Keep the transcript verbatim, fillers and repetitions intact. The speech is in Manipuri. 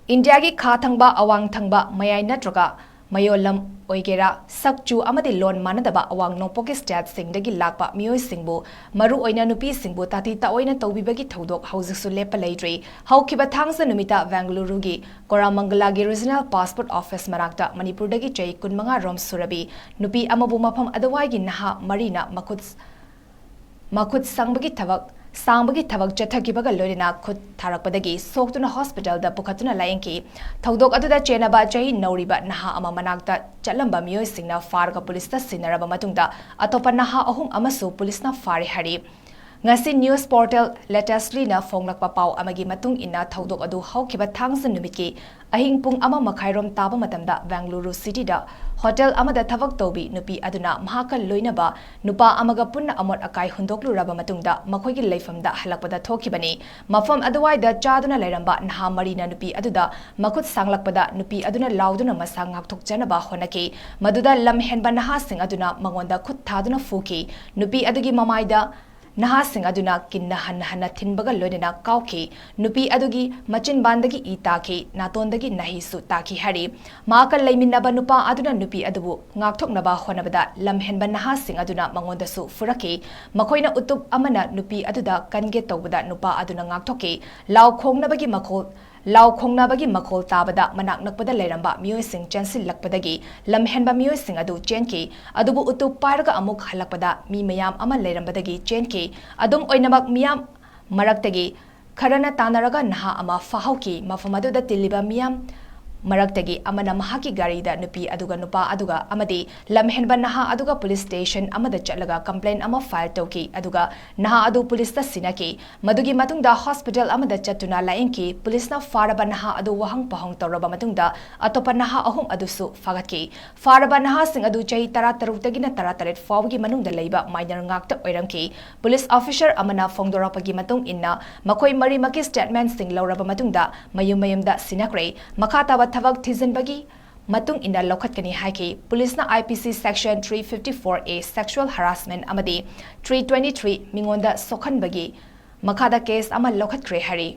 ꯏꯟꯗꯤꯌꯥꯒꯤ ꯈꯥ ꯊꯪꯕ, ꯑꯋꯥꯡ ꯊꯪꯕ, ꯃꯌꯥꯏ ꯅꯠꯇ꯭ꯔꯒ ꯃꯌꯣꯜꯂꯝ ꯑꯣꯏꯒꯦꯔꯥ, ꯁꯛꯆꯨ ꯑꯃꯗꯤ ꯂꯣꯟ ꯃꯥꯟꯅꯗꯕ ꯑꯋꯥꯡ ꯅꯣꯡꯄꯣꯛꯀꯤ ꯁ꯭ꯇꯦꯠꯁꯤꯡꯗꯒꯤ ꯂꯥꯛꯄ ꯃꯤꯑꯣꯏꯁꯤꯡꯕꯨ, ꯃꯔꯨꯑꯣꯏꯅ ꯅꯨꯄꯤꯁꯤꯡꯕꯨ ꯇꯥꯊꯤ ꯇꯥꯑꯣꯏꯅ ꯇꯧꯕꯤꯕꯒꯤ ꯊꯧꯗꯣꯛ ꯍꯧꯖꯤꯛꯁꯨ ꯂꯦꯞꯄ ꯂꯩꯇ꯭ꯔꯤ꯫ ꯍꯧꯈꯤꯕ ꯊꯥꯡꯖ ꯅꯨꯃꯤꯠꯇ ꯕꯦꯡꯒꯂꯨꯔꯨꯒꯤ ꯀꯣꯔꯥꯃꯪꯒꯂꯥꯒꯤ ꯔꯤꯖꯅꯦꯜ ꯄꯥꯁꯄꯣꯔꯠ ꯑꯣꯐꯤꯁ ꯃꯅꯥꯛꯇ ꯃꯅꯤꯄꯨꯔꯗꯒꯤ ꯆꯍꯤ ꯀꯨꯟꯃꯉꯥ ꯔꯣꯝ ꯁꯨꯔꯕꯤ ꯅꯨꯄꯤ ꯑꯃꯕꯨ ꯃꯐꯝ ꯑꯗꯨꯋꯥꯏꯒꯤ ꯅꯍꯥ ꯃꯔꯤꯅ ꯃꯈꯨꯠ ꯃꯈꯨꯠ ꯁꯪꯕꯒꯤ ꯊꯕꯛ, ꯁꯥꯡꯕꯒꯤ ꯊꯕꯛ ꯆꯠꯊꯈꯤꯕꯒ ꯂꯣꯏꯅꯅ ꯈꯨꯠ ꯊꯥꯔꯛꯄꯗꯒꯤ ꯁꯣꯛꯇꯨꯅ ꯍꯣꯁꯄꯤꯇꯥꯜꯗ ꯄꯨꯈꯠꯇꯨꯅ ꯂꯥꯌꯦꯡꯈꯤ꯫ ꯊꯧꯗꯣꯛ ꯑꯗꯨꯗ ꯆꯦꯟꯅꯕ ꯆꯍꯤ ꯅꯧꯔꯤꯕ ꯅꯍꯥ ꯑꯃ ꯃꯅꯥꯛꯇ ꯆꯠꯂꯝꯕ ꯃꯤꯑꯣꯏꯁꯤꯡꯅ ꯐꯥꯔꯒ ꯄꯨꯂꯤꯁꯇ ꯁꯤꯟꯅꯔꯕ ꯃꯇꯨꯡꯗ ꯑꯇꯣꯞꯄ ꯅꯍꯥ ꯑꯍꯨꯝ ꯑꯃꯁꯨ ꯄꯨꯂꯤꯁꯅ ꯐꯥꯔꯦ ꯍꯥꯏꯔꯤ꯫ ꯉꯁꯤ ꯅ꯭ꯌꯨꯁ ꯄꯣꯔꯇꯦꯜ ꯂꯦꯇꯦꯁꯂꯤꯅ ꯐꯣꯡꯂꯛꯄ ꯄꯥꯎ ꯑꯃꯒꯤ ꯃꯇꯨꯡ ꯏꯟꯅ, ꯊꯧꯗꯣꯛ ꯑꯗꯨ ꯍꯧꯈꯤꯕ ꯊꯥꯡꯖ ꯅꯨꯃꯤꯠꯀꯤ ꯑꯍꯤꯡ ꯄꯨꯡ ꯑꯃ ꯃꯈꯥꯏꯔꯣꯝ ꯇꯥꯕ ꯃꯇꯝꯗ ꯕꯦꯡꯒꯂꯨꯔꯨ ꯁꯤꯇꯤꯗ ꯍꯣꯇꯦꯜ ꯑꯃꯗ ꯊꯕꯛ ꯇꯧꯕꯤ ꯅꯨꯄꯤ ꯑꯗꯨꯅ ꯃꯍꯥꯛꯀ ꯂꯣꯏꯅꯕ ꯅꯨꯄꯥ ꯑꯃꯒ ꯄꯨꯟꯅ ꯑꯃꯣꯠ ꯑꯀꯥꯏ ꯍꯨꯟꯗꯣꯛꯂꯨꯔꯕ ꯃꯇꯨꯡꯗ ꯃꯈꯣꯏꯒꯤ ꯂꯩꯐꯝꯗ ꯍꯜꯂꯛꯄꯗ ꯊꯣꯛꯈꯤꯕꯅꯤ꯫ ꯃꯐꯝ ꯑꯗꯨꯋꯥꯏꯗ ꯆꯥꯗꯨꯅ ꯂꯩꯔꯝꯕ ꯅꯍꯥ ꯃꯔꯤꯅ ꯅꯨꯄꯤ ꯑꯗꯨꯗ ꯃꯈꯨꯠ ꯁꯥꯡꯂꯛꯄꯗ ꯅꯨꯄꯤ ꯑꯗꯨꯅ ꯂꯥꯎꯗꯨꯅ ꯃꯁꯥ ꯉꯥꯛꯊꯣꯛꯆꯅꯕ ꯍꯣꯠꯅꯈꯤ꯫ ꯃꯗꯨꯗ ꯂꯝꯍꯦꯟꯕ ꯅꯍꯥꯁꯤꯡ ꯑꯗꯨꯅ ꯃꯉꯣꯟꯗ ꯈꯨꯠ ꯊꯥꯗꯨꯅ ꯐꯨꯈꯤ꯫ ꯅꯨꯄꯤ ꯑꯗꯨꯒꯤ ꯃꯃꯥꯏꯗ ꯅꯍꯥꯁꯤꯡ ꯑꯗꯨꯅ ꯀꯤꯟꯅ ꯍꯟꯅ ꯍꯟꯅ ꯊꯤꯟꯕꯒ ꯂꯣꯏꯅꯅ ꯀꯥꯎꯈꯤ꯫ ꯅꯨꯄꯤ ꯑꯗꯨꯒꯤ ꯃꯆꯤꯟꯕꯥꯟꯗꯒꯤ ꯏ ꯇꯥꯈꯤ, ꯅꯥꯇꯣꯟꯗꯒꯤ ꯅꯥꯍꯤꯁꯨ ꯇꯥꯈꯤ ꯍꯥꯏꯔꯤ꯫ ꯃꯍꯥꯛꯀ ꯂꯩꯃꯤꯟꯅꯕ ꯅꯨꯄꯥ ꯑꯗꯨꯅ ꯅꯨꯄꯤ ꯑꯗꯨꯕꯨ ꯉꯥꯛꯊꯣꯛꯅꯕ ꯍꯣꯠꯅꯕꯗ ꯂꯝꯍꯦꯟꯕ ꯅꯍꯥꯁꯤꯡ ꯑꯗꯨꯅ ꯃꯉꯣꯟꯗꯁꯨ ꯐꯨꯔꯛꯈꯤ꯫ ꯃꯈꯣꯏꯅ ꯎꯇꯨꯞ ꯑꯃꯅ ꯅꯨꯄꯤ ꯑꯗꯨꯗ ꯀꯟꯒꯦ ꯇꯧꯕꯗ ꯅꯨꯄꯥ ꯑꯗꯨꯅ ꯉꯥꯛꯊꯣꯛꯈꯤ꯫ ꯂꯥꯎ ꯈꯣꯡꯅꯕꯒꯤ ꯃꯈꯣꯜ, ꯂꯥꯎ ꯈꯣꯡꯅꯕꯒꯤ ꯃꯈꯣꯜ ꯇꯥꯕꯗ ꯃꯅꯥꯛ ꯅꯛꯄꯗ ꯂꯩꯔꯝꯕ ꯃꯤꯑꯣꯏꯁꯤꯡ ꯆꯦꯟꯁꯤꯜꯂꯛꯄꯗꯒꯤ ꯂꯝꯍꯦꯟꯕ ꯃꯤꯑꯣꯏꯁꯤꯡ ꯑꯗꯨ ꯆꯦꯟꯈꯤ꯫ ꯑꯗꯨꯕꯨ ꯎꯇꯨꯞ ꯄꯥꯏꯔꯒ ꯑꯃꯨꯛ ꯍꯜꯂꯛꯄꯗ ꯃꯤ ꯃꯌꯥꯝ ꯑꯃ ꯂꯩꯔꯝꯕꯗꯒꯤ ꯆꯦꯟꯈꯤ꯫ ꯑꯗꯨꯝ ꯑꯣꯏꯅꯃꯛ, ꯃꯤꯌꯥꯝ ꯃꯔꯛꯇꯒꯤ ꯈꯔꯅ ꯇꯥꯟꯅꯔꯒ ꯅꯍꯥ ꯑꯃ ꯐꯥꯍꯧꯈꯤ꯫ ꯃꯐꯝ ꯑꯗꯨꯗ ꯇꯤꯜꯂꯤꯕ ꯃꯤꯌꯥꯝ ꯃꯔꯛꯇꯒꯤ ꯑꯃꯅ ꯃꯍꯥꯛꯀꯤ ꯒꯥꯔꯤꯗ ꯅꯨꯄꯤ ꯑꯗꯨꯒ ꯅꯨꯄꯥ ꯑꯗꯨꯒ ꯑꯃꯗꯤ ꯂꯝꯍꯦꯟꯕ ꯅꯍꯥ ꯑꯗꯨꯒ ꯄꯨꯂꯤꯁ ꯁ꯭ꯇꯦꯁꯟ ꯑꯃꯗ ꯆꯠꯂꯒ ꯀꯝꯄ꯭ꯂꯦꯟ ꯑꯃ ꯐꯥꯏꯜ ꯇꯧꯈꯤ, ꯑꯗꯨꯒ ꯅꯍꯥ ꯑꯗꯨ ꯄꯨꯂꯤꯁꯇ ꯁꯤꯟꯅꯈꯤ꯫ ꯃꯗꯨꯒꯤ ꯃꯇꯨꯡꯗ ꯍꯣꯁꯄꯤꯇꯥꯜ ꯑꯃꯗ ꯆꯠꯇꯨꯅ ꯂꯥꯌꯦꯡꯈꯤ꯫ ꯄꯨꯂꯤꯁꯅ ꯐꯥꯔꯕ ꯅꯍꯥ ꯑꯗꯨ ꯋꯥꯍꯪ ꯄꯥꯎꯍꯪ ꯇꯧꯔꯕ ꯃꯇꯨꯡꯗ ꯑꯇꯣꯞꯄ ꯅꯍꯥ ꯑꯍꯨꯝ ꯑꯗꯨꯁꯨ ꯐꯥꯒꯠꯈꯤ꯫ ꯐꯥꯔꯕ ꯅꯍꯥꯁꯤꯡ ꯑꯗꯨ ꯆꯍꯤ ꯇꯔꯥꯇꯔꯨꯛꯇꯒꯤꯅ ꯇꯔꯥꯇꯔꯦꯠ ꯐꯥꯎꯕꯒꯤ ꯃꯅꯨꯡꯗ ꯂꯩꯕ ꯃꯥꯏꯅꯔ ꯉꯥꯛꯇ ꯑꯣꯏꯔꯝꯈꯤ꯫ ꯄꯨꯂꯤꯁ ꯑꯣꯐꯤꯁꯔ ꯑꯃꯅ ꯐꯣꯡꯗꯣꯔꯛꯄꯒꯤ ꯃꯇꯨꯡ ꯏꯟꯅ, ꯃꯈꯣꯏ ꯃꯔꯤꯃꯛꯀꯤ ꯁ꯭ꯇꯦꯠꯃꯦꯟꯠꯁꯤꯡ ꯂꯧꯔꯕ ꯃꯇꯨꯡꯗ ꯃꯌꯨꯝ ꯃꯌꯨꯝꯗ ꯁꯤꯟꯅꯈ꯭ꯔꯦ꯫ ꯃꯈꯥ ꯇꯥꯕ ꯊꯕꯛ ꯊꯤꯖꯤꯟꯕꯒꯤ ꯃꯇꯨꯡ ꯏꯟꯅ ꯂꯧꯈꯠꯀꯅꯤ ꯍꯥꯏꯈꯤ꯫ ꯄꯨꯂꯤꯁꯅ IPC section three fifty-four A, sexual harassment, ꯑꯃꯗꯤ three twenty-three, ꯃꯤꯉꯣꯟꯗ ꯁꯣꯛꯍꯟꯕꯒꯤ ꯃꯈꯥꯗ ꯀꯦꯁ ꯑꯃ ꯂꯧꯈꯠꯈ꯭ꯔꯦ ꯍꯥꯏꯔꯤ꯫